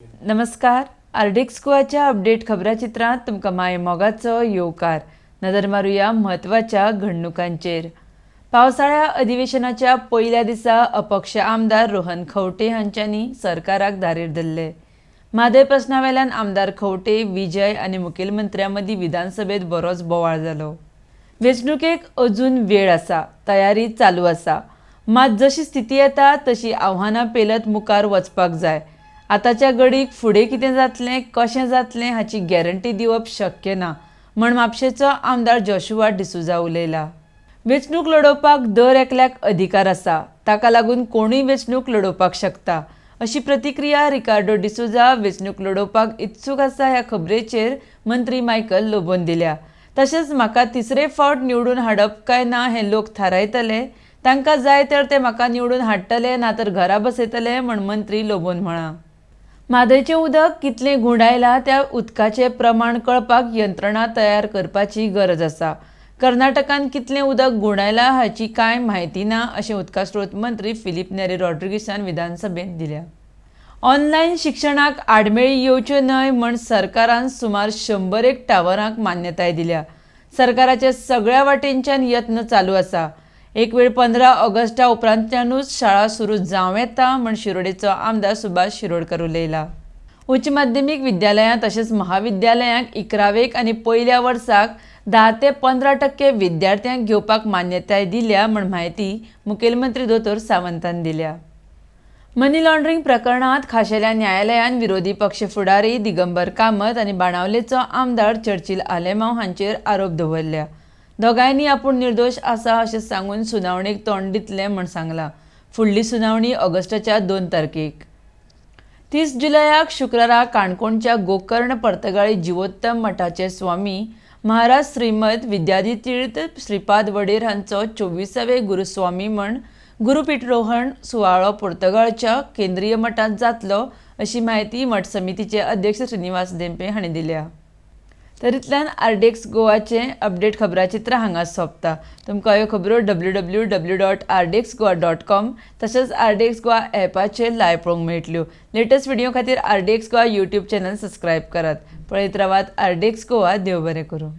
नमस्कार, RDX गोवाच्या update खबराचित्रांत तुमकां माय मोगाचो येवकार. नदर मारुया म्हत्वाच्या घडणुकांचेर. पावसाळ्या अधिवेशनाच्या पयल्या दिसा अपक्ष आमदार रोहन खंवटे हांच्यांनी सरकाराक धारेर धरले. म्हादय प्रस्ना वेल्यान आमदार खंवटे, विजय आनी मुखेलमंत्र्या मदीं विधानसभेत बरोच बोवाळ जालो. वेंचणुकेक अजून वेळ आसा, तयारी चालू आसा, मात जशी स्थिती येता तशी आव्हानां पेलत मुखार वचपाक जाय. आतांच्या घडीक फुडें कितें जातलें, कशें जातलें हाची गॅरंटी दिवप शक्य ना म्हण म्हापशेचो आमदार जोशुआ डिसुजा उलयला. वेंचणूक लडोवपाक दर एकल्याक अधिकार आसा, ताका लागून कोणूय वेंचणूक लडोवपाक शकता अशी प्रतिक्रिया रिकार्डो डिसुजा वेंचणूक लडोवपाक इत्सूक आसा ह्या खबरेचेर मंत्री मायकल लोबोन दिल्या. तशेंच म्हाका तिसरे फावट निवडून हाडप काय ना हें लोक थारायतले, तांकां जाय तर ते म्हाका निवडून हाडटले, ना तर घरा बसयतले म्हण मंत्री लोबोन म्हळां. म्हादयचें उदक कितलें घुंवडायलां त्या उदकाचें प्रमाण कळपाक यंत्रणा तयार करपाची गरज आसा. कर्नाटकान कितलें उदक घुंवडायलां हाची कांय म्हायती ना अशें उदका स्रोत मंत्री फिलीप नेरी रॉड्रिगीसान विधानसभेंत दिल्या. ऑनलायन शिक्षणाक आडमेळी येवच्यो न्हय म्हण सरकारान सुमार 101 टावरांक मान्यताय दिल्या. सरकाराचे सगळ्या वाटेनच्यान यत्न चालू आसा. एक वेळ 15 ऑगस्टा उपरांतच्यानूच शाळा सुरू जावं येता म्हण शिरोडेचो आमदार सुभाष शिरोडकर उलयला. उच्च माध्यमीक विद्यालयां तशेंच महाविद्यालयांक इकरावेक आनी पयल्या वर्साक 10 ते 15% विद्यार्थ्यांक घेवपाक मान्यताय दिल्या म्हण म्हायती मुखेलमंत्री दोतोर सावंतान दिल्या. मनी लॉन्ड्रिंग प्रकरणांत खाशेल्या न्यायालयान विरोधी पक्ष फुडारी दिगंबर कामत आनी बाणावलेचो आमदार चर्चिल आलेमांव हांचेर आरोप दवरल्या. दोगांयनी आपूण निर्दोश आसा अशें सांगून सुनावणेक तोंड दितले म्हण सांगलां. फुडली सुनावणी ऑगस्टाच्या 2 तारखेक. 30 जुलयाक शुक्रारा काणकोणच्या गोकर्ण पर्तगाळी जिवोत्तम मठाचे स्वामी महाराज श्रीमद विद्याधितीर्थ श्रीपाद वडेर हांचो 24वे गुरुस्वामी म्हण गुरुपीठरोहण सुवाळो पुर्तगाळच्या केंद्रीय मठांत जातलो अशी म्हायती मठ समितीचे अध्यक्ष श्रीनिवास धेंपे हांणी दिल्या. तर इतल्यान आरडीएक्स गोवाचें अपडेट खबराचित्र हांगा सोंपता. तुमकां ह्यो खबरो www.rdxgoa.com तशेंच आरडीएक्स गोवा ॲपाचेर लायव्ह पळोवंक मेळटल्यो. लेटस्ट व्हिडिओ खातीर RDX Goa YouTube channel subscribe करात. पळयत रावात आरडीएक्स गोवा. देव बरें करूं.